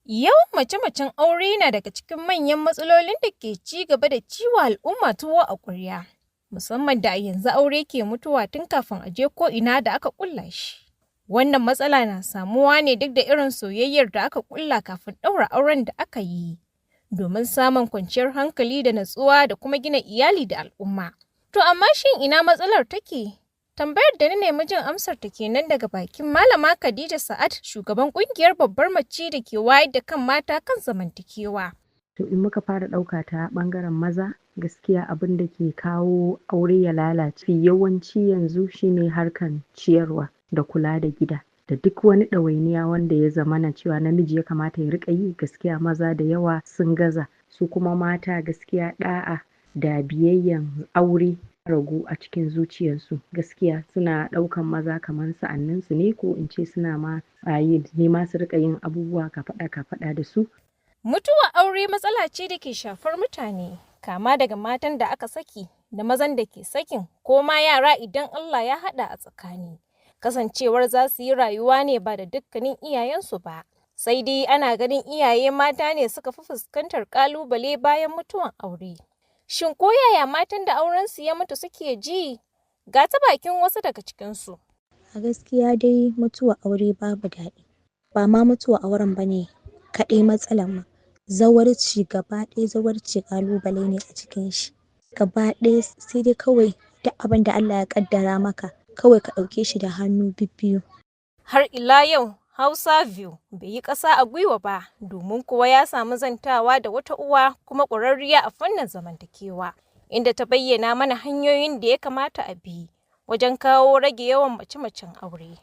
Yawan mace-macen aure na daga cikin manyan matsalolin da ke ci gaba da ciwa al'umma tuwo a ƙwarya, musamman da a yanzu aure ke mutuwa tun kafin a je ko'ina da aka ƙulla shi. Wannan matsala na samuwa ne duk da irin soyayyar da aka ƙulla kafin ɗaura auren da aka yi, domin samun kwanciyar hankali da natsuwa da kuma gina iyali da al'umma. To amma shin ina matsalar take? Tambayar da na nemi jin amsar ta kenan daga bakin Malama Khadija Sa'ad, shugaban kungiyar Babbar Mace da ke wayar da kan mata kan zamantakewa. To, in muka fara ɗauka ta ɓangaren maza, gaskiya abin da ke kawo aure ya lalace yawanci yanzu shine harkan ciyarwa da kula da gida da duk wani ɗawainiya wanda ya zamana cewa namiji ya kamata ya riƙa yi. Gaskiya maza da yawa sun gaza. Su kuma mata, gaskiya ɗa'a da biyayyan aure ragu a cikin zuciyarsu. Gaskiya suna ɗaukan maza kamar sa'anninsu ne, ko in ce suna ma yi nema su riƙa yin abubuwa kafaɗa kafaɗa da su. Mutuwar aure matsala ce da ke shafar mutane, kama daga matan da aka saki da mazan da ke sakin, ko ma yara idan Allah ya haɗa a tsakani. Kasancewar za su yi rayuwa ne ba da dukkanin iyayensu ba. Sai dai ana ganin iyaye mata ne suka fi fuskantar ƙalubale bayan mutuwan aure. Shin ko yaya matan da aurensu ya mutu suke ji? Ga ta bakin wasu daga cikinsu. A gaskiya dai mutuwar aure babu daɗi. Ba ma mutuwar auren ba ne kaɗai matsalar ma. Zawarci gaba ɗaya, zawarci ƙalubale ne a cikin shi. Gaba ɗaya sai dai kawai duk abin da Allah ya ƙaddara maka, kawai ka ɗauke shi da hannu bibbiyu. Har ila yau, Hausa View bai yi ƙasa a gwiwa ba, domin kuwa ya samu zantawa da wata uwa kuma ƙwararriya a fannin zamantakewa, inda ta bayyana mana hanyoyin da ya kamata a bi wajen kawo rage yawan mace-macen aure.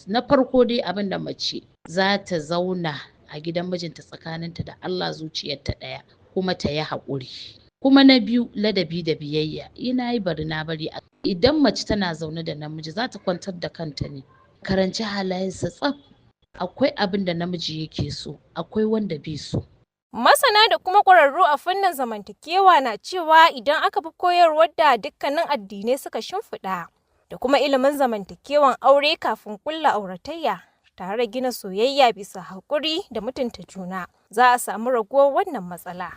Na farko dai, abin da mace za ta zauna a gidan mijinta tsakaninta da Allah, zuciyarta ɗaya, kuma ta yi haƙuri. Kuma na biyu, ladabi da biyayya. Ina yi bari na bari. Idan mace tana zaune da namiji, za ta kwantar da kanta ne. Karanci halayensa tsaf. Akwai abin da namiji yake so, akwai wanda bai so. Masana da kuma ƙwararru a fannin zamantakewa na cewa idan aka bi koyarwar da dukkanin addinai suka shimfiɗa da kuma ilimin zamantakewan aure kafin ƙulla auratayya, tare da gina soyayya bisa haƙuri da mutunta juna, za a samu raguwar wannan matsala.